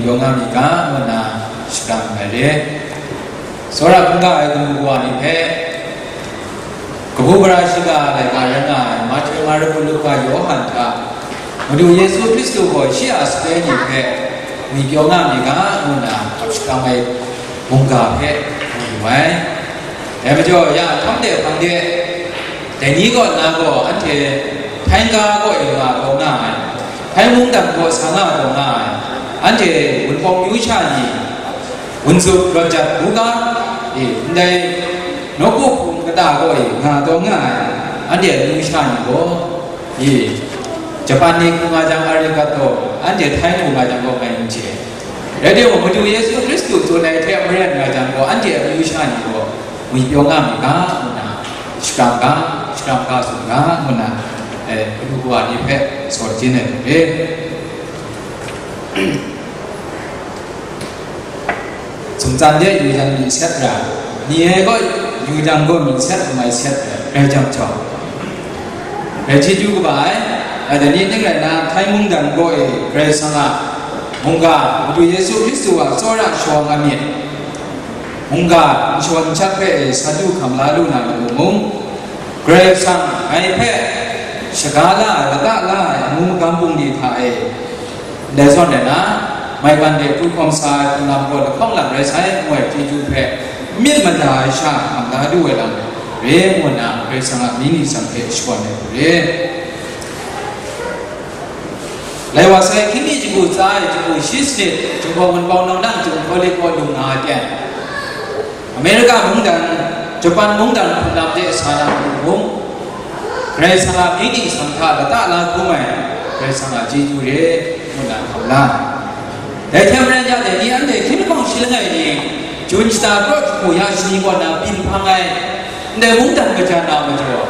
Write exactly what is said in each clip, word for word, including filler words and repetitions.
Yawng nga myit ga, ngu nna shadang ai re. Tsawra hkungga ai kabu kawa ni hpe, kabu gara shiga laika rai nga ai Mahte, Marku, Luka, Yawhan hta Madu Yesu Hkristu gaw shi a sape ni hpe ngwipyaw nga myit ga, ngu nna hkap shakram ai mungga hpe mu yu ai. Dai majaw, ya hpang de hpang de, dai ni kaw na gaw anhte Htai ga kaw e nga taw nga ai, Htai mungdan kaw sa nga taw nga ai, anhte Wunpawng myu sha ni, Wunzup rawt jat buga, e, ndai nawku hpung kata kaw e nga taw nga ai, anhte amyu sha ni gaw, e, Japan ni hku nga jang, arigato, anhte Htai hku nga jang gaw ngai n chye. Rai timung, Madu Yesu Hkristu tsun ai hte maren nga jang gaw, anhte amyu sha ni gaw ngwipyaw nga myit ga, ngu nna shakram ga, shakram ga tsun ga, ngu nna, eh, kanu kawa ni hpe sawt jin ai hte re. Sumtsan de yu jang myit set ra, ni e gaw yu jang gaw myit set, n mai set rai jang jau. Rai chyeju kaba ai, dai ni ning rai nna, Htai mungdan gaw e Karai Kasang a mungga, Madu Yesu Hkristu a tsawra shawng ai myit, mungga, nshawng nshak hpe e sa du hkam la lu na matu mung, Karai Kasang ngai hpe shaga la ai, lata la ai amu magam bungli hta e, ndai zawn rai na, maigan de pru hkawm sa ai hpung lam gaw lahkawng lam rai sai, ngu ai chyeju hpe myit mada ai sha hkam da du ai lam re, ngu nna Karai Kasang a mying ningsang hpe shakawn ai hku re. Lai wa sai, hkying mi jahku tsa ai jahku shi sanit, Jinghpaw Wunpawng Nawng Nang Chyum Hkawlik kaw lung nga ai ten, Amerika mungdan, Japan mungdan hpung lam de sa na matu mung, Karai Kasang a mying ningsang hta lata la hkrum ai Karai Kasang a chyeju re, ngu nna hkam la. Dai hte maren ya dai ni anhte hkying lahkawng shi langai ni, Jun shata praw jahku ya shani kaw na byin hpang ai, ndai mungdan kaja na majaw,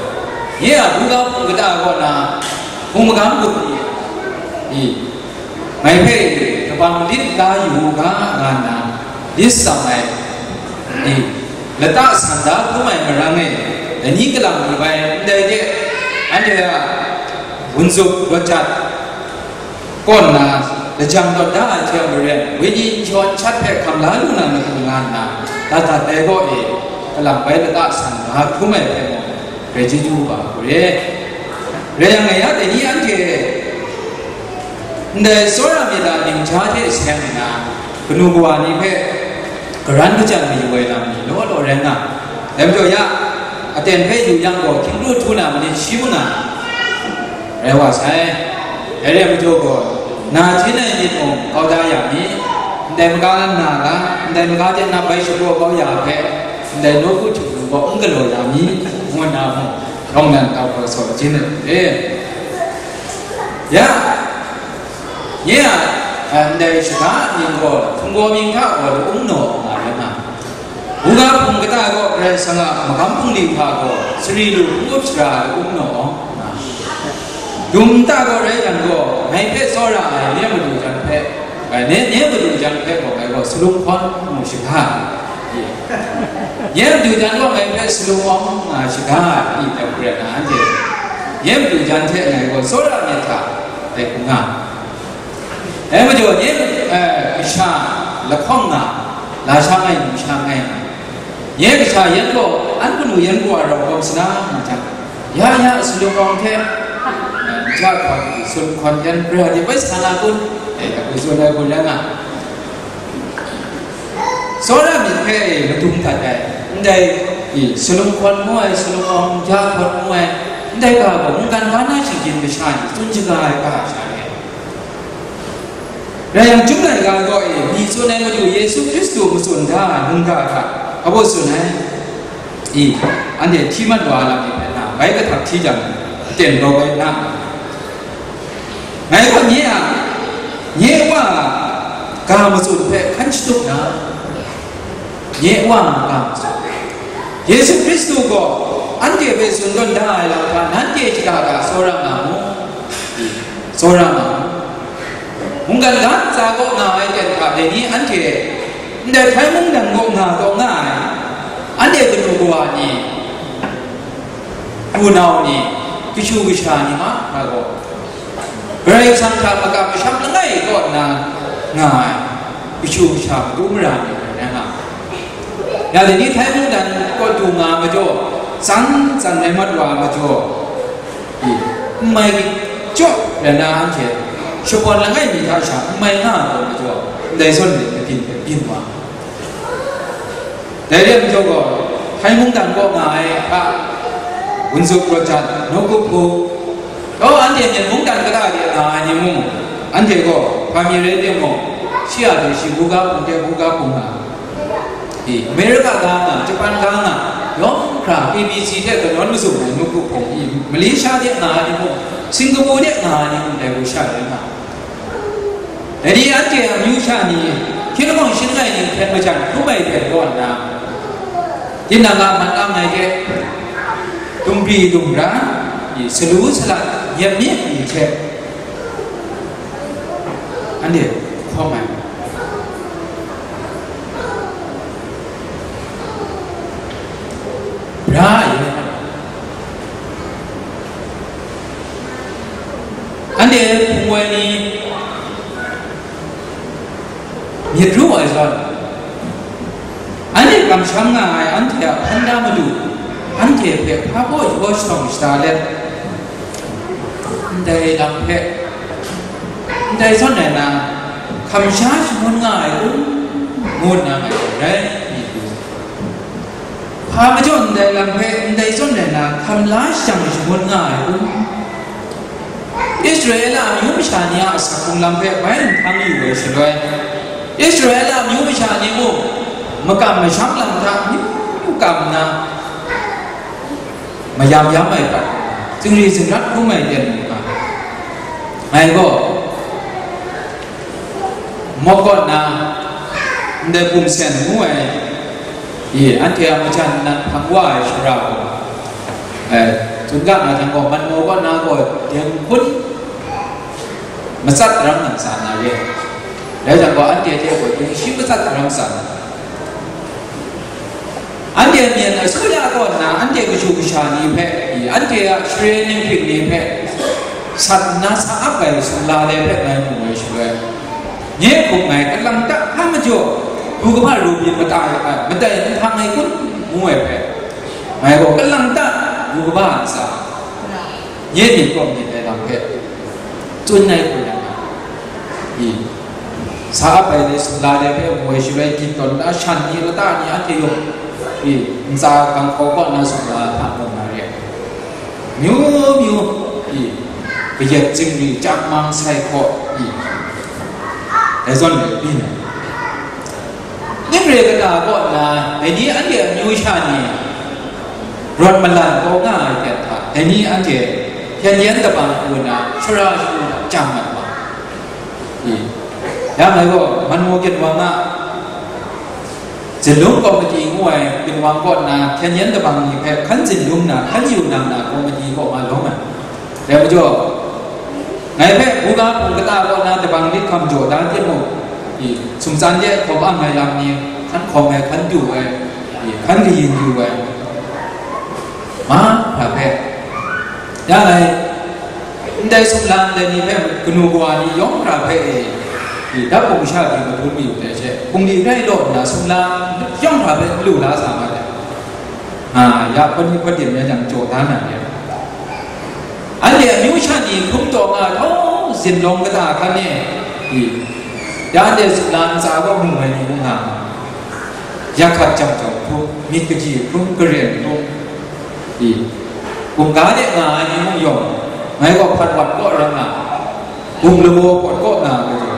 nye a buga hpung kata kaw na hpung magam bungli, i, ngai hpe kabang lit la yu u ga, nga nna lit tsang ai, i, lata san da hkrum ai marang e, dai ni kalang lu ai, ndai de, anhte a Wunzup rawt jat kaw nna lajang tawn da ai hte maren, wenyi nshawng nshat hpe hkam la lu na matu nga nna, dat dat ai kaw e, kalang bai lata san da hkrum ai hpe mung, grai chyeju kaba hku re. Rai yang, ngai ya dai ni anhte ndai tsawra myit a ning ja hte seng nna, kanu kawa ni hpe karan kachyan mayu ai lam ni law law rai nga. Dai majaw ya, aten hpe yu yang gaw, hkying kru htu na manit shi mu na, rai wa sai. Dai re ai majaw gaw, na htin ai myit mung kau da ya mi, ndai maga na la, ndai maga hte na bai shapraw kau ya hpe, ndai nawku htingnu gaw n galaw ya mi, ngu nna mung, rawng nan kau gaw sawt jin ai hte. Ya, nye a, a, ndai shaga mying gaw, hpunggaw mying hta gaw, la-ung naw nga rai nga. Buga hpung kata gaw Karai Kasang a magam bungli hta gaw, sari lu hpung up shara la-ung naw nga. Dum nta gaw rai yang gaw, ngai hpe tsawra ai nye madu jan hpe, ai, nye, nye madu jan hpe gaw ngai gaw salum hkawn mu shaga. Nye madu jan gaw ngai hpe salum awng nga shaga, i dai hku rai na, anhte nye madu jan hte ngai gaw tsawra myit hta, dai hku nga. Dai majaw nye, eh, kasha lahkawng nga, lasha ngai, numsha ngai nga. Nye kasha yan gaw, an kanu yan gaw rau kawm sana nga jang, ya ya, salum awng hte, eh, ja hkawn, salum hkawn yan pra de bai sa na kun, eh, dai hku tsun ai hku rai nga. Tsawra myit hpe madung dat ai, ndai, i, salum hkawn ngu ai, salum awng ja hkawn ngu ai, ndai ga gaw mungkan ga na shinggyim masha ni tsun shaga ai ga sha re. Rai yang, Chyum laika gaw e, myi tsun ai Madu Yesu Hkristu matsun da ai mungga hta, hpa baw tsun ai? I, anhte hti mat wa ai lam ni hpe na, bai kahtap hti jang, aten grau bai na. Ngai gaw nye a, nye Wa a ga matsun hpe hkan shatup na, nye Wa a ga matsun. Yesu Hkristu gaw anhte hpe tsun tawn da ai lam hta, nanhte shada da tsawra nga mu, tsawra nga mu. Mungkan ga ntsa kaw nga ai ten hta, dai ni anhte ndai hpai mungdan kaw nga taw nga ai, anhte kanu kawa ni, hpunau ni, kashu kasha ni ma, nga gaw, Karai Kasang hta makam masham langai kaw nna nga ai. kashu kasha matu mara ni rai nga. Ya dai ni Thai mungdan kaw du nga majaw, tsan tsan rai mat wa majaw, i, n mai kachyaw rai na anhte, shakawn langai mi hta sha n mai nga ai majaw, ndai zawn ni kabyin hpe byin wa. Dai re ai majaw gaw, Thai mungdan kaw nga ai hpa, Wunzup Rajan, Nawkup Hpu, gaw anhte Myen mungdan kata de nga ai ni mung, anhte gaw hpa mi rai timung, shi a hte shi buga hpung hte buga hpung nga, i, America ga nga, Japan ga nga, yawng hkra A B C hte kanawn mazum ai Nawkup Hpung, i, Malaysia de nga ai ni mung, Singapore de nga ai ni mung, dai gaw sha rai nga. Dai ni anhte a amyu sha ni, hkying lahkawng shin ai ni hpyen majan hkrum ai hpyen kaw nna, tinang a man ang ai hte, dumri dumra, i, salu salat, nyep myit ni hte, anhte hkawm ai. Bra ai. Anhte hpung woi ni myit ru ai zawn, anhte kamsham nga ai anhte a hpang da madu, anhte hpe hpa baw shabaw shatawng shada let, ndai lam hpe, ndai zawn rai na, hkam sha shangun nga ai kun, ngu nna ngai hpe rai myit yu. Hpa majaw ndai lam hpe ndai zawn rai na, hkam la shajang shangun nga ai kun? Israela amyu masha ni a asak hkrung lam hpe bai nhtang yu ai shaloi, Israela amyu masha ni mung makam masham lam hta amyu myu kam nna, mayam yam ai hta, zingri zingrat hkrum ai ten mu nga. Ngai gaw, Mawk kaw na, ndai Pum Sen ngu ai, i, anhte a majan nan hpang wa ai shara gaw, e, tsun ga na jang gaw, man maw kaw na gaw, dinghpun matsat daram nan sa na re. Dai jang gaw, anhte hte gaw, dingshi matsat daram sa na. Anhte myen asuya kaw nna, anhte kashu kasha ni hpe, anhte a share ninghpring ni hpe, sat nna sa ap ai sumla dai hpe ngai mu ai shaloi, nye hkum ngai kalang ta hpa majaw, du kaba ru byin mata ai, matai n hpang ai kun, ngu ai hpe, ngai gaw kalang ta du kaba ntsa, nye myit kaw myit ai lam hpe, tsun ai hku yang, i, sa ap ai ni sumla ni hpe moi shaloi, gin tawn na shan ni, lata ni, anhte yawng, i, ntsa gang hkau kaw na sumla hta tawn na re ai. Myu myu, i, kayat zingri, chyam mang sai hkaw, i, dai zawn ni byin ai. Ning re kata kaw nna, dai ni anhte amyu sha ni rawt malan kau nga ai hte hta, dai ni anhte hpyen yen dabang hku nna shara shagu hta chyam ai wa. I, ya ngai gaw, Manmu Ginwang a Zinlung Komiti ngu ai ginwang kaw nna, hpyen yen dabang ni hpe hkan zinlung na, hkan yu nang na, komiti kaw nga lawm ai. Dai majaw, ngai hpe buga hpung kata kaw na dabang myit hkam jaw da timung, i, sumtsan de hkawm ang ai lam ni, hkan hkawm ai, hkan du ai, i, hkan kayin yu ai, mahkra hpe, ya ngai, ndai sumla ndai ni hpe kanu kawa ni yawng hkra hpe e, i, dap hpung sha pyi madun mayu dai hte, hpung ni rai law nna sumla yawng hkra hpe n lu la sa ma ai. A, ya hpawt ni hpawt dim ya jang, jaw da na re. Anhte amyu sha ni hkrum taw nga ai, htawng zinlawng kata hkan e, i, ya anhte sumla ntsa kaw mu ai ni mung nga, ya hkat jang jawng hkrum, myit kaji hkrum, karen hkrum, i, hkungga de nga ai ni mung yawng, ngai gaw hpat wat kaw rai nga, Bum labaw pawt kaw na matu,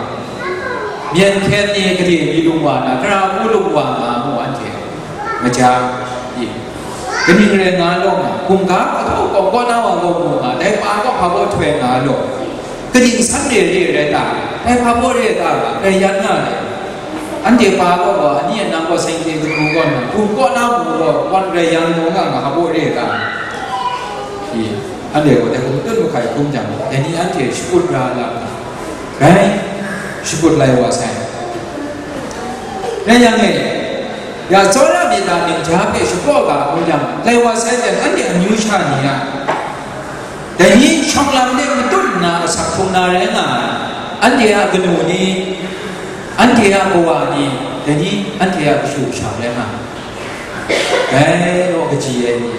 myen hkyen ni gade mi lung wa na, tara hku lung wa nga mu anhte, maja, i, kaning rai nga law nga, hkungga hkawhtaw kawng kaw na wa gaw mu nga, dai pa gaw hpa baw htoi nga law, kaning san re re rai ta, dai hpa baw re ta, rai yan nga ai. Anhte pa kaw gaw, ani a nang gaw seng hte kanu kaw na, hkum kaw na mu gaw, wan rai yang mu nga nga, hpa baw re ta. I, anhte gaw dai hkum tut mahkai hkrum jang, dai ni anhte shakut ra lam, rai, shakut lai wa sai. Rai yang e, ya tsawra myit na ning ja hpe shapraw ga hkrum jang, lai wa sai jang, anhte amyu sha ni a, dai ni shawng lam de matut nna asak hkrung na rai nga ai, anhte a kanu ni, Anhte a kawa ni, dai ni anhte a kashu kasha rai nga ai. Dai raw kaji ai ni,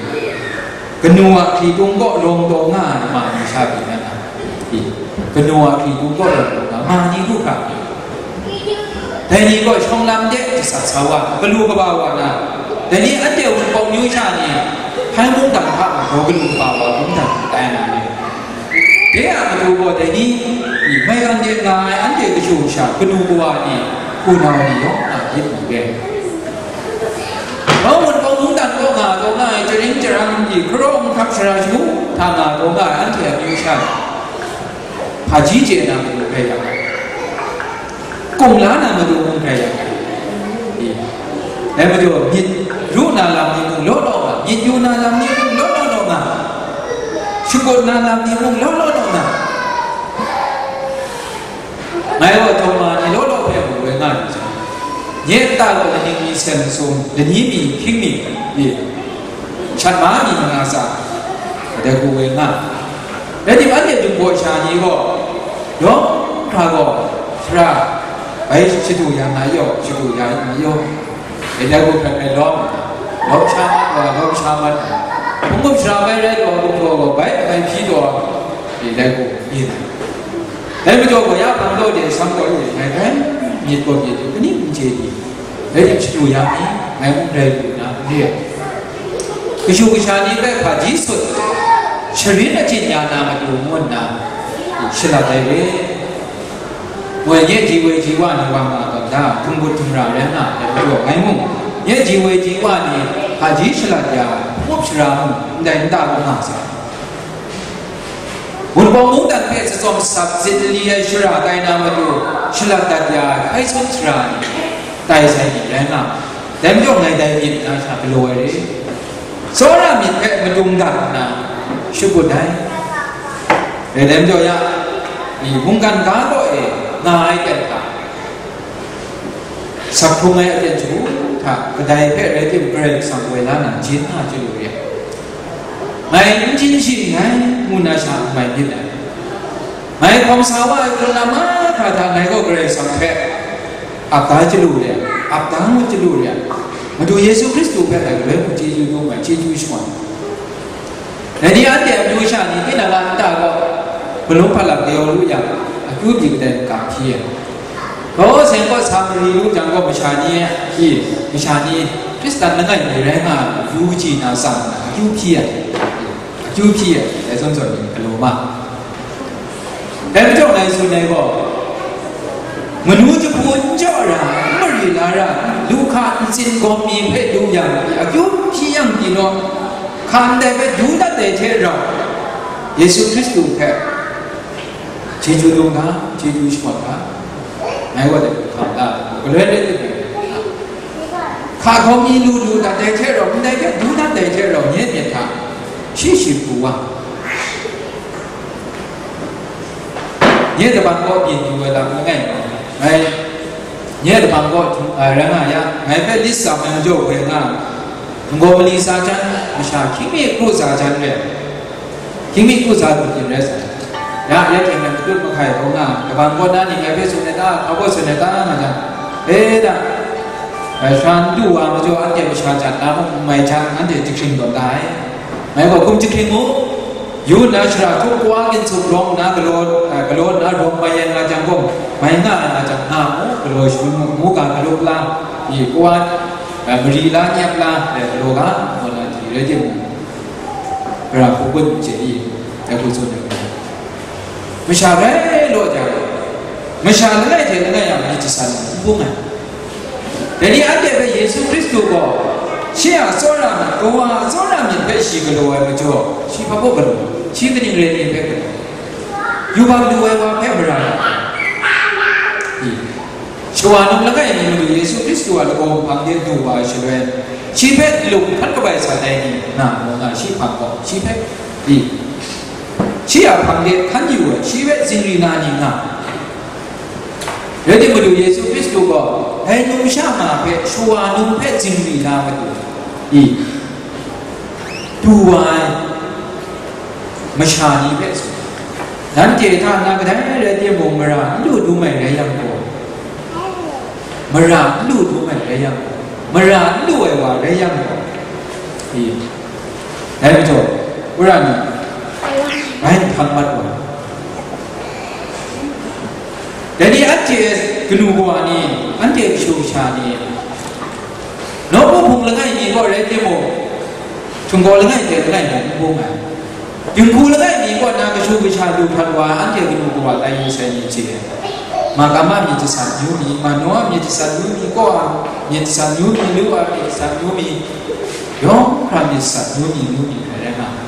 kanu a hkritung kaw lawng taw nga ai ma ni sha pyi na nga. Kanu a hkritung kaw lawng taw nga, ma ni du hkra. Dai ni gaw shawng lam de jasa sa wa, galu kaba wa na, dai ni anhte Wunpawng myu sha ni, hpai mungdan hta gaw galu kaba wa mungdan tai na ni. De a matu gaw dai ni, maigan de nga ai anhte kashu kasha, kanu kawa ni, hpunau ni yawng a myit mu re. Nawng Wunpawng mungdan kaw nga taw nga ai, jaring jarang ni, hkarawng hkap shara shagu hta nga taw nga ai anhte a myu sha, hpaji chye na matu hpe yang, kung la na matu mung hkrai yang, dai majaw myit ru na lam ni mung law law nga, myit yu na lam ni mung law law law nga, shakut na lam ni mung law law law nga, ngai wa htawng ma ni law law hpe mung woi nga lu jang, nye nta gaw laning mi sen sum, lani mi hkying mi, shat ma mi nga sa, dai hku woi nga. Rai tim, anhte Wunpawng sha ni gaw, yawng hkra gaw, sara, bai shadu ya na yaw, shadu ya na yaw, e dai gaw hkrai hkrai lawm, lawm sha mat wa, lawm sha mat wa, hpung gup sara bai rai taw, gumhpraw gaw bai bai hpyi taw, e dai gaw myit ai. Dai majaw gaw, ya hpang taw de shang taw e, ngai bai myit gaw myit, kaning n chye di, rai tim shadu ya mi, ngai mung rai lu na n re ai. Kashu kasha ni hpe hpaji sut, sharin achyin ya na matu ngu nna, shalat ai re. Moi nye ji woi ji wa ni wa nga tawn da, hpung gut hpung ra rai nga ai majaw, ngai mung, nye ji woi ji wa ni hpaji shalat ya, hpung up shara mung, ndai nta lu nga sai. Wunpawng mungdan hpe zatsawm sat zit lali ai shara tai na matu, shalat dat ya ai hkai sun shara ni, tai sai myit rai nga, dai majaw ngai dai myit na sha galaw ai re. Tsawra myit hpe madung dat nna, shakut ai. Dai, dai majaw ya, ni mungkan ga kaw e nga ai ten hta, sak hkrung ai aten shagu hta kadai hpe rai tim, Karai Kasang woi la na, jin nga chyalu re ai. Ngai n jin shi nngai, ngu na sha n mai myit ai. Ngai hkawm sa wa ai hkrun lam mahkra hta ngai gaw Karai Kasang hpe ap da chyalu re ai, ap da ngut chyalu re ai. Madu Yesu Hkristu hpe ngai galoi mung chyeju dum ai, chyeju shakawn ai. Dai ni anhte a matu sha ni, tinang a nta gaw malum hpalam kayawng lu yang, akyu byi kadai maka hpyi ai. Gaw, seng gaw sa mari lu jang gaw, masha ni hpyi, masha ni Hkristan langai mi rai nga ai, yu kaji na tsang nna, akyu hpyi ai, akyu hpyi ai, dai zawn zawn ni galaw ma. Dai majaw ngai tsun ai gaw, manu jahpu n jaw ra, n mari la ra, lu hka ntsin gawm mi hpe du yang, akyu hpyi yang pyi naw, hka ndai hpe du dat ai hte rau, Yesu Hkristu hpe chyeju dum ga, chyeju shakawn ga, ngai wa de hkam da, galoi rai de, hka hkawm mi lu lu dat ai hte rau, ndai hpe du dat ai hte rau, nye myit hta shi shi pru wa. Nye daban kaw byin yu ai lam langai, ngai, nye daban kaw, a, rai nga yang, ngai hpe lit tsam ai majaw hkoi nga, ngu mali sa jan, masha hkying mi kru sa jan re, hkying mi kru sa du byin rai sa. Ya, ya teng nang matut mahkai hkau nga, daban kaw na ni ngai hpe tsun ai ta, hpa kaw tsun ai ta, nga jang, e da, a, shan du wa majaw, anhte masha jan na mung n mai jang, anhte jahkring tawn da ai. Ngai gaw hkum jahkring u, yu nna shara htup kawa ginsup rawng nna galaw, a, galaw nna rawng mai yan nga jang gaw, mai nga ai nga jang, nga mu, galaw shangun mu, mu ga galup la, i kawa, a, mari la, nyep la, e, galaw ga, ngu nna, di rai timung, gara hku gun chye i, dai hku tsun ai gaw, masha rai law jang, masha langai hte langai a myit jasan n bung ai. Dai ni anhte hpe Yesu Hkristu gaw, shi a tsawra myit, kawa a tsawra myit hpe shi galaw ai majaw, shi hpa baw galaw, shi kaning rai ni hpe galaw, yubak lu ai wa hpe mara ai. I, shawa num langai mi matu Yesu Hkristu a lagaw nhpang de du wa ai shaloi, shi hpe lung hpat kabai sa ai ni na, mu nga, shi hpang gaw, shi hpe, i, shi a hpang de hkan yu ai, shi hpe zingri na ni nga. Rai timung, Yesu Hkristu gaw dai numsha ma hpe shawa num hpe zingri na matu, i, du wa ai masha ni hpe tsun, nanhte hta na kadai rai timung, mara n lu dum ai rai yang gaw, Mara n lu dum ai rai yang gaw, mara n lu ai wa rai yang gaw, i, dai majaw, wora ni, bai n hpang mat wa. Dai ni anhte kanu kawa ni, anhte kashu kasha ni, nawku hpung langai mi gaw rai timung, htinggaw langai hte langai mung n bung ai. Dinghku langai mi kaw na kashu kasha lu hkrat wa, anhte kanu kawa tai yu sai ni hte, Magama myit jasat amyu mi, Manoa myit jasat amyu mi, Koa myit jasat amyu mi, Lua myit jasat amyu mi, yawng hkra myit jasat amyu mi, amyu mi hkrai rai nga ai.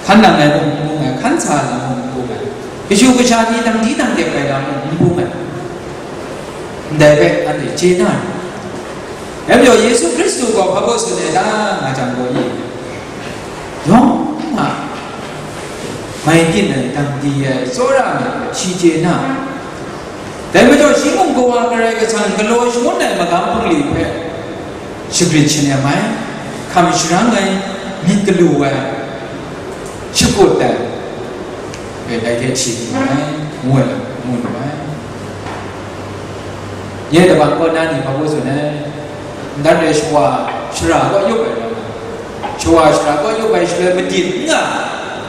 Hkan nang ai mung n bung ai, hkan sa ai mung n bung ai, kashu kasha ni nang di nang dep ai lam mung n bung ai. Ndai hpe anhte chye na ai. Dai majaw Yesu Hkristu gaw hpa baw tsun ai ta nga jang gaw, i, yawng a mai byin ai dang di ai tsawra ai hpe shi chye na ai. Dai majaw shi mung kawa Karai Kasang galaw shangun ai magam hpung li hpe shagrit shanem ai, hkam sharang ai, myit galu ai, shakut ai, dai hte shi lu ai, ngu ai, ngu lu ai. Nye kabang kaw na ni hpa baw tsun ai, ndat re shawa shara kaw yup ai rai nga, shawa shara kaw yup ai shaloi madit n nga,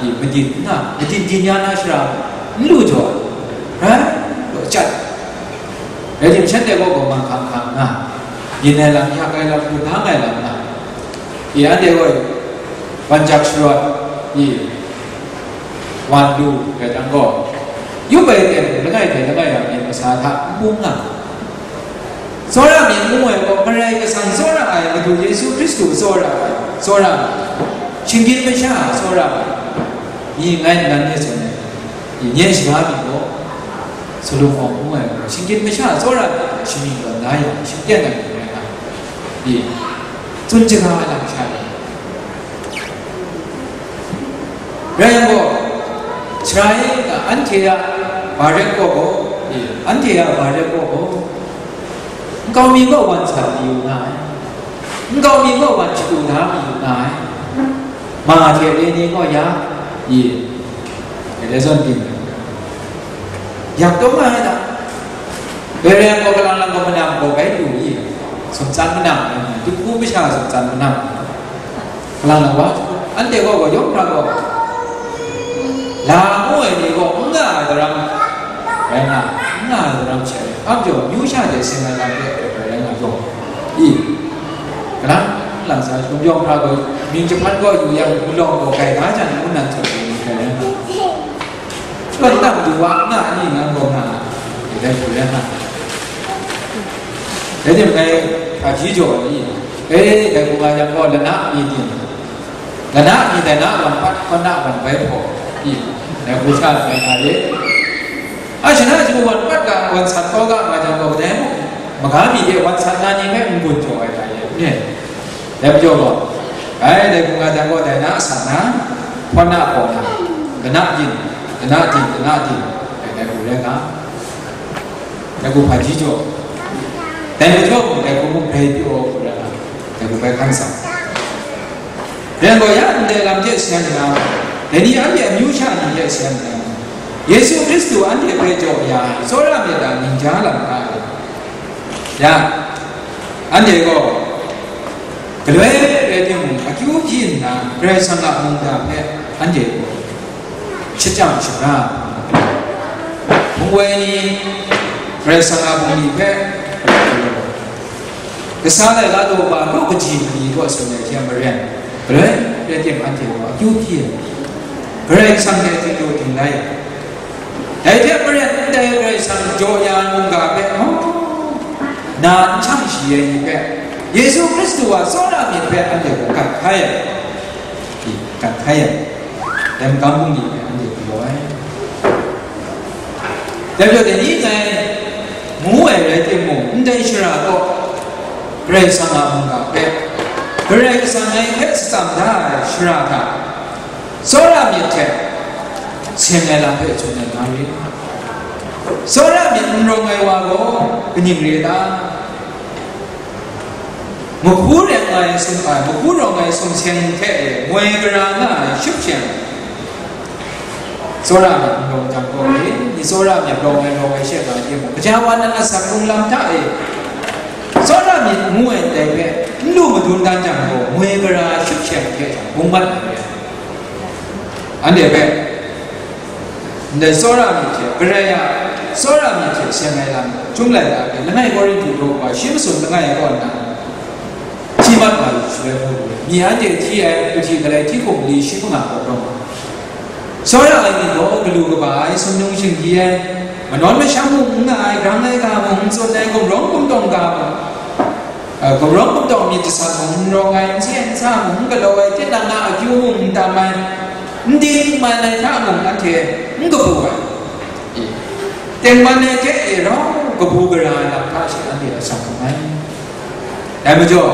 i, madit n nga, madit din ya na shara n lu jaw ai, rai, law chyat. Rai tim, shanhte gaw gaw mang hkang hkang nga, yin ai lam, yak ai lam, hkun hkang ai lam nga, i, anhte gaw wan jak sharawt, i, wan lu rai jang gaw, yup ai ten langai hte langai a myit masa hta n bung nga. Tsawra myit ngu ai gaw, Karai Kasang tsawra ai, Madu Yesu Hkristu tsawra ai, tsawra ai, shinggyim masha a tsawra ai, mi ngai nnan ni tsun ai, i, nye shaga myit gaw, Salum awng ngu ai gaw, shinggyim masha tsawra ai, shimying gaw na yang, shingten ai ni rai nga, i, tsun jaga ai lam sha ni. Rai yang gaw, Israela anhte a Barak kaw gaw, e, anhte a Barak kaw gaw, nkau mi kaw wan sat mayu nga ai, nkau mi kaw wan shadu da mayu nga ai, ma hte re ni kaw ya, e, e, le zawn byin, yak taw nga ai ta? Bereang gaw kalang lang gaw manam gaw bai lu i, sumtsan manam, Tuhku masha sumtsan manam, kalang lang wa, anhte gaw gaw yawng hkra gaw, la ngu ai ni gaw n nga ai daram rai nga, n nga ai daram she, hpa majaw amyu sha hte seng ai lam hpe rai nga gaw, i, kalang lang sa, sum yawng hkra gaw, mying jahpan gaw yu yang, malawng gaw grai ga jan ngu nan hte rai nga. Shawng tam du wa, nga ni ngang gaw nga, dai hku rai nga. Dai tim ngai hpaji jaw ai ni, e, dai hku nga yang gaw, lana mi ting, lana mi dai na lam pat, hkawn na wan bai hpaw, i, dai hku sha ngai nga ye. A shana jahku wan pat ga, wan sat kau ga nga jang gaw, kadai mung, maga mi de wan sat na ni hpe n-gun jaw ai ga ye, n-, Dai majaw gaw, bai dai hku nga jang gaw, dai na a sa na, hpawn na a hpaw na, lana din, lana din, lana din, dai, dai hku rai nga, dai hku hpaji jaw, dai majaw mung, dai hku mung grai pyaw hku rai nga, dai hku bai hkan sa. Rai yang gaw, ya ndai lam hte sa yang, dai ni anhte amyu sha ni hte sa yang, Yesu Hkristu anhte hpe jaw ya ai, tsawra myit a ningja lam hta e, ya, anhte gaw, galoi rai timung, akyu hpyi nna, Karai Kasang a mungga hpe anhte gaw shajang shagra, hpung woi ni, Karai Kasang a bungli hpe, kasa lai la daw ba, daw kaji mali kaw tsun ai hte maren, galoi rai tim, anhte gaw akyu hpyi ai, Karai Kasang hte ting lu ting lai ai. Dai hte maren, ndai Karai Kasang jaw ya ai mungga hpe, oh, na n shang shi ai ni hpe, Yesu Hkristu a tsawra myit hpe anhte gaw gat hkai ai, gat hkai ai, dai magam bungli hpe anhte galaw ai. Dai majaw, dai ni ngai ngu ai rai timung, ndai shara kaw Karai Kasang a mungga hpe, Karai Kasang ngai hpe shatsam da ai shara hta, tsawra myit hte seng ai lam hpe tsun ai nga re. Tsawra myit n rawng ai wa gaw kaning re ta? Mahku rawng ai sum, ai, mahku rawng ai sumseng hte e moi gara nga ai shupsheng, Tsawra myit n rawng jang gaw e, myit tsawra myit rawng ai rawng ai she nga ai timung, gaja wa nan asak hkrung lam hta e, tsawra myit ngu ai ndai hpe n lu madun dan jang gaw, moi gara shut shem hte jang bung mat ai re. Anhte hpe ndai tsawra myit hte, Karai a tsawra myit hte seng ai lam chyum lai la hpe, langai Korinhtu daw kaba shi masum langai ai kaw nna, hti mat wa yu shaloi mu lu ai. Myi anhte hti ai, kahti galai hti hkum mali shi hpung a kaw rawng ai. Tsawra ai myit gaw galu kaba ai, sumnung shingdi ai, manawn masham mung n nga ai, grang ai ga mung, n tsun ai, gumrawng gumtawng ga mung, a, gumrawng gumtawng myit jasat mung n rawng ai, n si ai, n sa mung n galaw ai, tinang a akyu mung n tam ai, n ding n man ai hta mung anhte n kabu ai. Tengman ai hte e rau kabu gara ai lam hta she anhte asak hkrung ai. Dai majaw,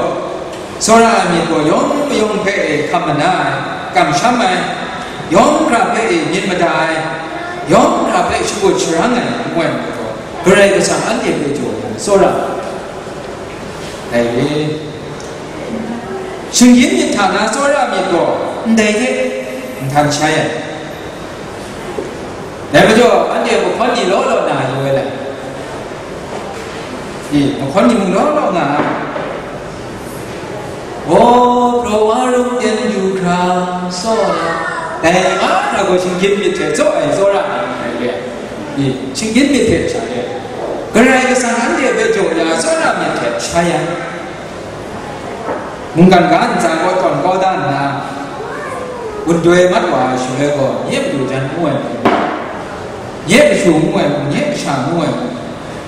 tsawra ai myit gaw yawng mayawng hpe e hkam mana ai, kamsham ai, yawng hkra hpe e myit mada ai, yawng hkra hpe shakut sharang ai ngu ai myit gaw, Karai Kasang anhte hpe jaw ai tsawra ai. Dai re. Shinggyim myit hta na tsawra myit gaw ndai hte nhtan shai ai. Dai majaw, anhte mahkawn ni law law na yu ai lai. Ni, mahkawn ni mung law law nga ai. Gaw, hpraw wa rum ten yu hkra, saw na, dai ni mahkra gaw shinggyim myit hte tsaw ai, tsawra ai, dai re ai. Ni, shinggyim myit hte sha re ai. Karai Kasang anhte hpe jaw ya, tsawra myit hte shai ai. Mungkan ga ntsa gaw tawn kau da nna, gun doi mat wa ai shaloi gaw, nye madu jan ngu ai mung, nye kashu ngu ai mung, nye kasha ngu ai mung,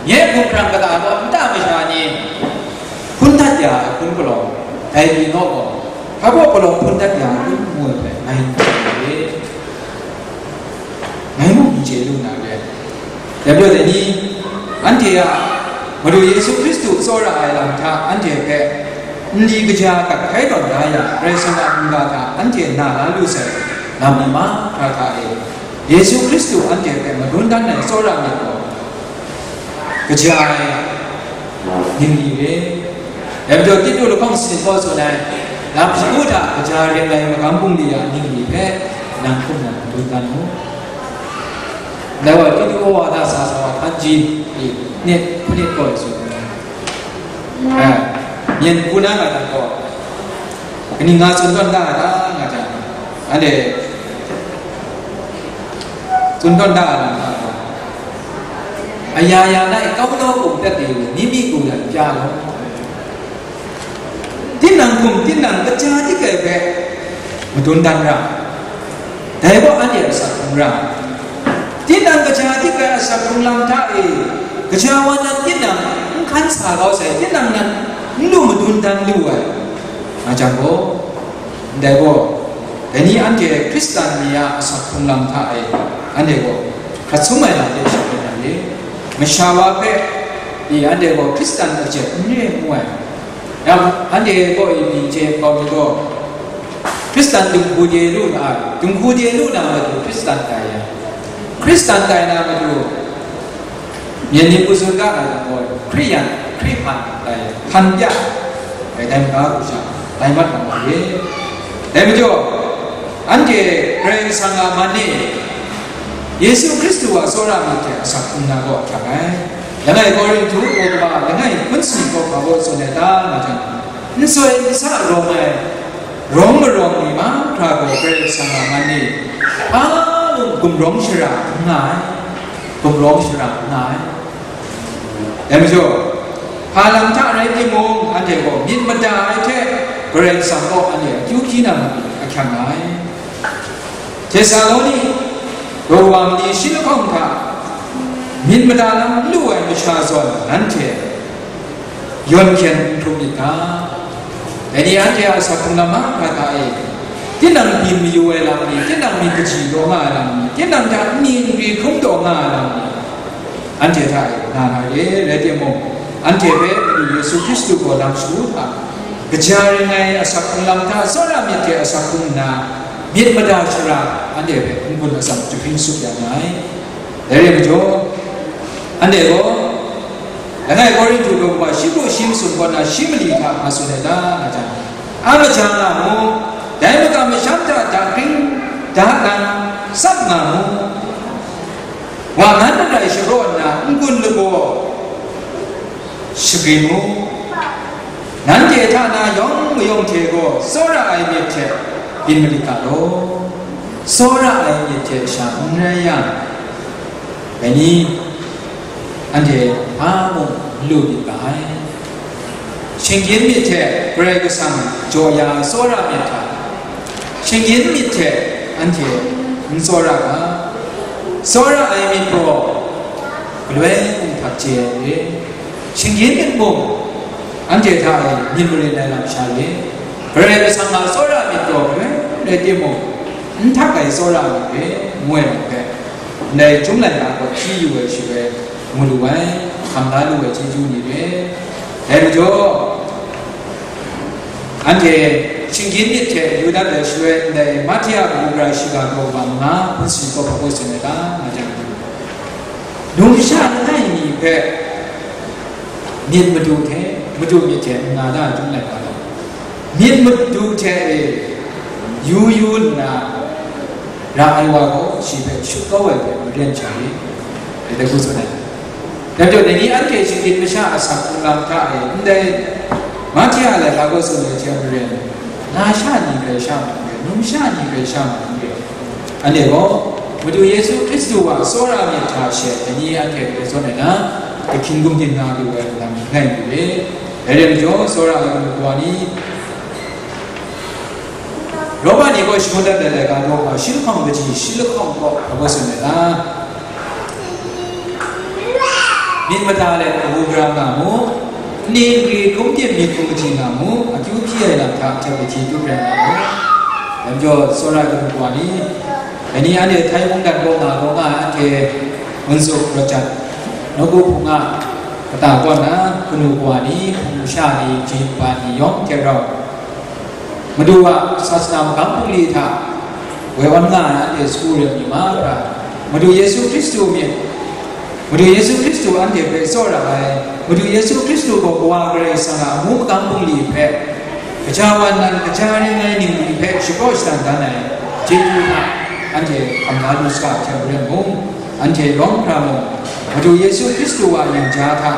nye hpunghkrang kata gaw nta masha ni hpun dat ya ai hpun palawng, dai ni naw gaw, hpa baw palawng hpun dat ya ai hpun ngu ai hpe ngai n chye ai. Ngai mung n chye lu na re. Dai majaw dai ni, anhte a Madu Yesu Hkristu tsawra ai lam hta anhte hpe nli kaja gat hkai tawn da yang, Karai Kasang a mungga hta anhte na la lu sai lam ni mahkra hta e, Yesu Hkristu anhte hpe madun dan ai tsawra myit gaw, kaja ai ningli re. Dai majaw, Titu lahkawng sanit gaw tsun ai, lam shagu hta kaja ring ai magam bungli a ningli hpe nang hkum nang madun dan mu. Dai wa, Titu wa da sa sa wa hpan ji, i, nit, hpanit gaw tsun ai. Ai, myen hku na nga dan gaw, kaning nga tsun tawn da ai ta, nga jang, anhte tsun tawn da ai lam hta gaw, aya ya nai kau kau hkum dat de, ni mi ku dan pya law. Tinang hkum, tinang kaja dik ai hpe madun dan ra. Dai gaw anhte a asak hkrung ra. Tinang kaja dik ai asak hkrung lam hta e, kaja wa nan tinang n hkan sa kau sai, tinang nan n lu madun dan lu ai, nga jang gaw, ndai gaw, dai ni anhte Hkristan ni a asak hkrung lam hta e, anhte gaw hkrat sum ai lam hte shagun ai re. Masha wa hpe, i, anhte gaw Hkristan a jep n re ngu ai. Yang anhte gaw, i, myit hte nkau mi gaw, Hkristan dinghku de lu na, dinghku de lu na matu Hkristan tai yang, Hkristan tai na matu, myen ni hku tsun ga na yang gaw, Hkriyan, Hkri hpan tai, hpan pya, dai, dai maga hku sha, tai mat na ma re. Dai majaw, anhte Karai Kasang a man e, Yesu Hkristu a tsawra myit hte asak hkrung na gaw ahkyak ai. Langai Korinhtu daw kaba langai hpun sanit gaw hpa gaw tsun ai ta, nga jang, n soi n sa rawng ai, rawng marawng ni mahkra gaw Karai Kasang a man e, hpa mung gumrawng shara n nga ai, gumrawng shara n nga ai. Dai majaw, hpa lam hta rai timung, anhte gaw myit mada ai hte Karai Kasang gaw anhte akyu hpyi na matu ahkyak nga ai. Tesaloni daw wa mali shi lahkawng hta myit mada lam n lu ai masha zawn nanhte yawn hkyen n hkrum myit ga. Dai ni anhte a asak hkrung lam mahkra hta e, tinang byin mayu ai lam ni, tinang myit kaji taw nga ai lam ni, tinang hta nni nkri hkrum taw nga ai lam ni, anhte hta e na na re, rai timung, anhte hpe Madu Yesu Hkristu gaw lam shagu hta, kaja ring ai asak hkrung lam hta, tsawra myit hte asak hkrung nna, myit mada shara anhte hpe n-gun atsam jahpring tsup ya nga ai. Dai re majaw, anhte gaw, langai Korinhtu daw kaba shi mung shi masum kaw na shi mali hta nga tsun ai ta, nga jang, a maja nga mu, dai makam masham hta dakring, dalang, Tsap nga mu, wa ngan arai shapraw nna n-gun lagaw shagrin mu, nanhte hta na yawng mayawng hte gaw tsawra ai myit hte byin malit ga law, tsawra ai myit hte sha n rai yang, dai ni anhte hpa mung n lu myit ga ai. Shinggyim myit hte Karai Kasang jaw ya ai tsawra myit hta, shinggyim myit hte anhte n tsawra ga, tsawra ai myit gaw galoi mung htak chye ai re, shinggyim myit mung anhte hta e myit maren ai lam sha re, Karai Kasang a tsawra myit gaw galoi rai timung, n htak ai tsawra myit re, ngu ai lam hpe, ndai Chyum laika gaw hpyi yu ai shaloi, mu lu ai, hkam la lu ai chyeju ni re. Dai majaw, anhte shinggyim myit hte yu dat ai shaloi, ndai Mahti a kabu gara shiga daw manga hpun sumsawp hkawhkawt tsun ai ta, nga jang, numsha langai mi hpe myit madu hte, madu myit hte n nga da ai Chyum laika gaw, myit madu hte e yu yu nna, ra ai wa gaw shi hpe shut kau ai hpe maren sha rit, dai hku tsun ai. Dai majaw, dai ni anhte shinggyim masha asak hkrung lam hta e ndai Mahti a laika gaw tsun ai hte maren, lasha ni grai sha ma n re, numsha ni grai sha ma n re. Anhte gaw Madu Yesu Hkristu a tsawra myit hta she dai ni anhte hpe zawn ai na, ahkying gumdin nga lu ai lam langai mi re. Dai rai majaw, tsawra ai Madu wa ni, Roma ni gaw shangun dat ai laika daw hpa shi lahkawng kaji shi lahkawng kaw hkawhkawt tsun ai ta, myit mada let kabu gara nga mu, nni nkri hkrum tim myit hkrum kaji nga mu, akyu hpyi ai lam hta hte kahti tup rai nga mu. Dai majaw, tsawra ai Madu wa ni, dai ni anhte Htai mungdan kaw nga kaw nga ai anhte Wunzuk, Rajan, Nawku Hpung a kata kaw na, kanu kawa ni, hpung masha ni, kaji kaba ni yawng hte rau, Madu a sasana magam bungli hta woi awn nga ai anhte sagu rem ni mahkra, Madu Yesu Hkristu myit, Madu Yesu Hkristu anhte hpe tsawra ai, Madu Yesu Hkristu gaw Kawa Karai Kasang a amu magam bungli hpe, kaja wan nan, kaja ring ai ningli hpe shapraw shadan dan ai chyeju hta, anhte hkam la lu saga hte maren mung, anhte yawng hkra mung, Madu Yesu Hkristu a yin ja hta,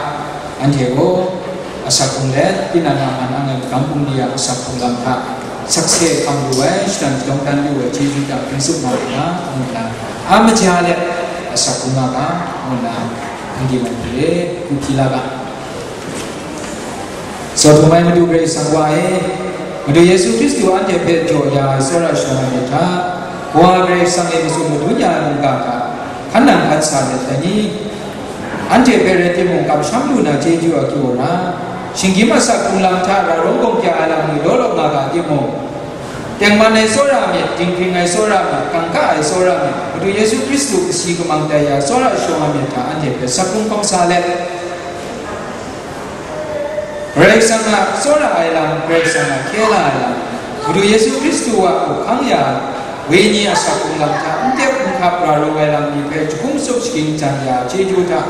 anhte gaw asak hkrung let, tinang a man ang ai magam bungli a asak hkrung lam hta sakse hkam lu ai, shadang shadawng dan lu ai chyeju hta hpring tsup nga ai ga, ngu nna, a maja let asak hkrung nga ga, ngu nna, n di man hte le, n hpyi la ga. Sawt htum ai Madu Karai Kasang Wa e, Madu Yesu Hkristu anhte hpe jaw ya ai tsawra shadawn ai myit hta, Kawa Karai Kasang e matsun madun ya ai mungga hta, hkan nang hkan sa let ai ni, anhte hpe rai timung, kamsham lu na chyeju a kyu ra, shinggyim asak hkrung lam hta ra rawng gawng kya ai lam ni law law nga ga timung, tengman ai tsawra myit, dinghpring ai tsawra myit, kangka ai tsawra myit, Madu Yesu Hkristu kasi kamang tai ya tsawra shawng ai myit hta anhte hpe sak hkrung hkawm sa let, Karai Kasang a tsawra ai lam, Karai Kasang a hkye la ai lam, Madu Yesu Hkristu a hku hkang ya ai Wenyi a asak hkrung lam hta n tep n hkap ra rawng ai lam ni hpe jahkung tsup shagying jan ya ai chyeju hta,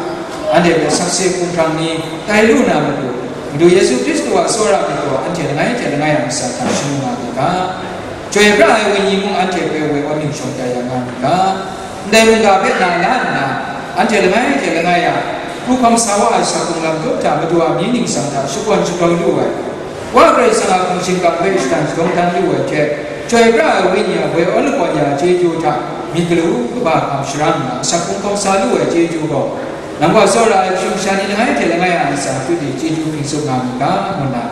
anhte hpe sakse hkumhkrang ni tai lu na matu, Madu Yesu Hkristu a tsawra myit gaw anhte langai hte langai a ntsa hta shangun nga myit ga, Chyoi pra ai Wenyi mung anhte hpe woi awn ning shawng tai ya nga myit ga, ndai mungga hpe na la nna, anhte langai hte langai a, pru hkawm sa wa ai asak hkrung lam tup hta Madu a mying ningsang hta shakawn shagrau lu ai, Wa Karai Kasang a hpung shingkang hpe shadang shadawng dan lu ai hte, Chyoi pra ai Wenyi a woi awn lagawn ya ai chyeju hta myit galu kaba hkam sharang nna, asak hkrung hkawm sa lu ai chyeju gaw, nang gaw tsawra ai kashu kasha ni langai hte langai a ntsa hkru di chyeju hpring tsup nga myit ga, ngu nna,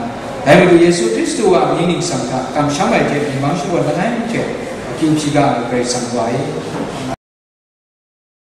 dai Madu Yesu Hkristu a mying ningsang hta kamsham ai hte myi mang shakawn langai hte akyu hpyi ga ai Karai Kasang Wa e.